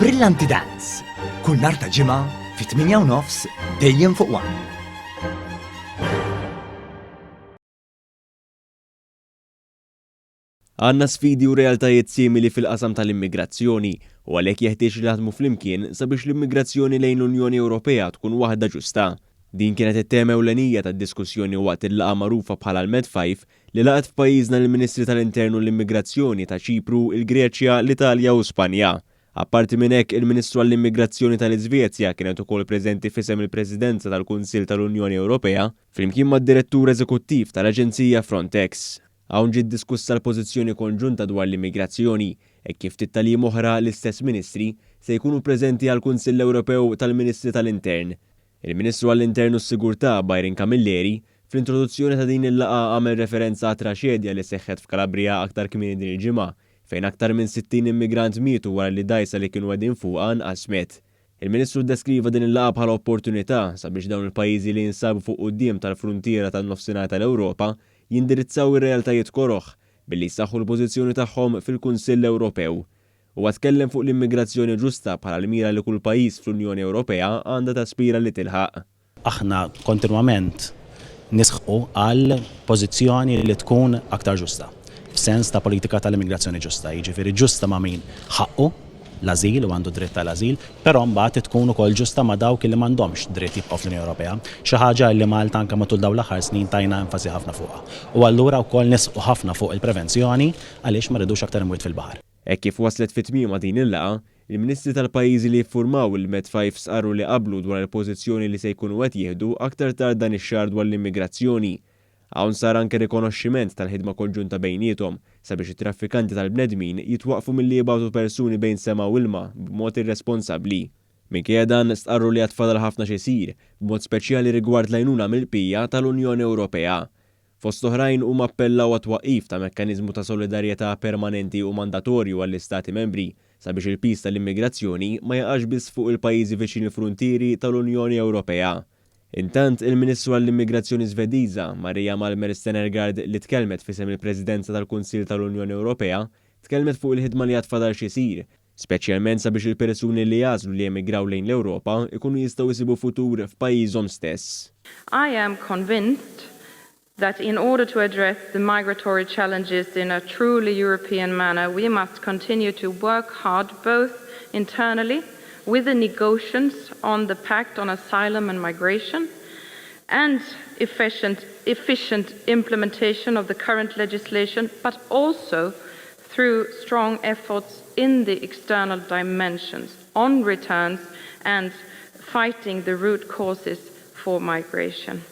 Brillanti Dance, kull nhar ta' Ġimgħa fit-8:30 dejjem fuq One. Għandna sfidi u realtajiet simili fil-qasam tal-immigrazzjoni u għalhekk jeħtieġ li naħdmu flimkien sabiex l-immigrazzjoni lejn l-Unjoni Ewropea tkun waħda ġusta. Din kienet it-tema ewlenija tad-diskussjoni waqt il-laqgħa magħrufa bħala l-Med Five li laqgħet f'pajjiżna lill-Ministri tal-Intern u l-Immigrazzjoni ta' Ċipru, il-Greċja, l-Italja u Spanja. Apparti minn hekk, il-Ministru għall-Immigrazzjoni tal-Iżvezja kienet ukoll preżenti f'isem il-Presidenza tal-Kunsill tal-Unjoni Ewropea, flimkien mad-Direttur Eżekuttiv tal-Aġenzija Frontex. Hawn ġiet diskussa l-pożizzjoni konġunta dwar l-immigrazzjoni, hekk kif ftit tal-jiem oħra l-istess Ministri se jkunu preżenti għall-Kunsill Ewropew tal-Ministri tal-Intern. Il-Ministru għall-Intern u s-Sigurtà, Byron Camilleri, fl-introduzzjoni ta' din il-laqgħa għamel referenza għat-traċedja li seħħet f'Calabria aktar kmieni din il-ġimgħa, fejn aktar minn 60 immigrant mietu wara li dgħajsa li kienu qegħdin fuqha nqasmet. Il-Ministru ddeskriva din il-laqgħa bħala opportunità sabiex dawn il-pajjiżi li jinsabu fuq quddiem tal-fruntiera tan-Nofsinhar tal-Ewropa jindirizzaw ir-realtajiet koroh billi jsaħħu l-pożizzjoni tagħhom fil-Kunsill Ewropew. Huwa tkellem fuq l-immigrazzjoni ġusta bħala l-mira li kull pajjiż fl-Unjoni Ewropea għandha taspira li tilħaq. Aħna kontinwament nisħqu għal pożizzjoni li tkun aktar ġusta, f'sens ta' politika tal-immigrazzjoni ġusta, jiġifieri ġusta ma' min ħaqqu l-ażil u għandu dritt għal ażil, però mbagħad tkun ukoll ġusta ma' dawk li m'għandhomx dritt jibqgħu fl-Unjoni Ewropea, xi ħaġa li Malta anke matul dawn l-aħħar snin tajna enfasi ħafna fuqha. U allura wkoll nisħqu ħafna fuq il-prevenzjoni għaliex ma rridux aktar imwiet fil-baħar. Hekk kif waslet fi tmiemha din il-laqgħa, il-Ministri tal-pajjiżi li jiffurmaw il-Med Five stqarru li qablu dwar il-pożizzjoni li se jkunu qed jieħdu aktar tard dan ix-xahar dwar l-immigrazzjoni. Hawn sar anke rikonoxximent tal-ħidma konġunta bejniethom sabiex it-traffikanti tal-bnedmin jitwaqqfu milli jibagħtu persuni bejn sema u ilma b'mod irresponsabbli. Minkejja dan, stqarru li għad fadal ħafna x'isir, b'mod speċjali rigward l-għajnuna mill-bqija tal-Unjoni Ewropea. Fost oħrajn huma appellaw għat-twaqqif ta' mekkaniżmu ta' solidarjetà permanenti u mandatorju għall-Istati Membri sabiex il-piż tal-immigrazzjoni ma jaqax biss fuq il-pajjiżi viċin il-fruntieri tal-Unjoni Ewropea. Intant, il-Ministru għall-Immigrazzjoni Svediża, Maria Malmer Stenergard li tkellmet f'isem il-Presidenza tal-Kunsill tal-Unjoni Ewropea, tkellmet fuq il-ħidma li għad fadal x'isir, speċjalment sabiex il-persuni li jagħżlu li jemigraw lejn l-Ewropa jkunu jistgħu jsibu futur f'pajjiżhom stess. I am convinced that in order to address the migratory challenges in a truly European manner, we must continue to work hard both internally with the negotiations on the Pact on Asylum and Migration and efficient, efficient implementation of the current legislation, but also through strong efforts in the external dimensions on returns and fighting the root causes for migration.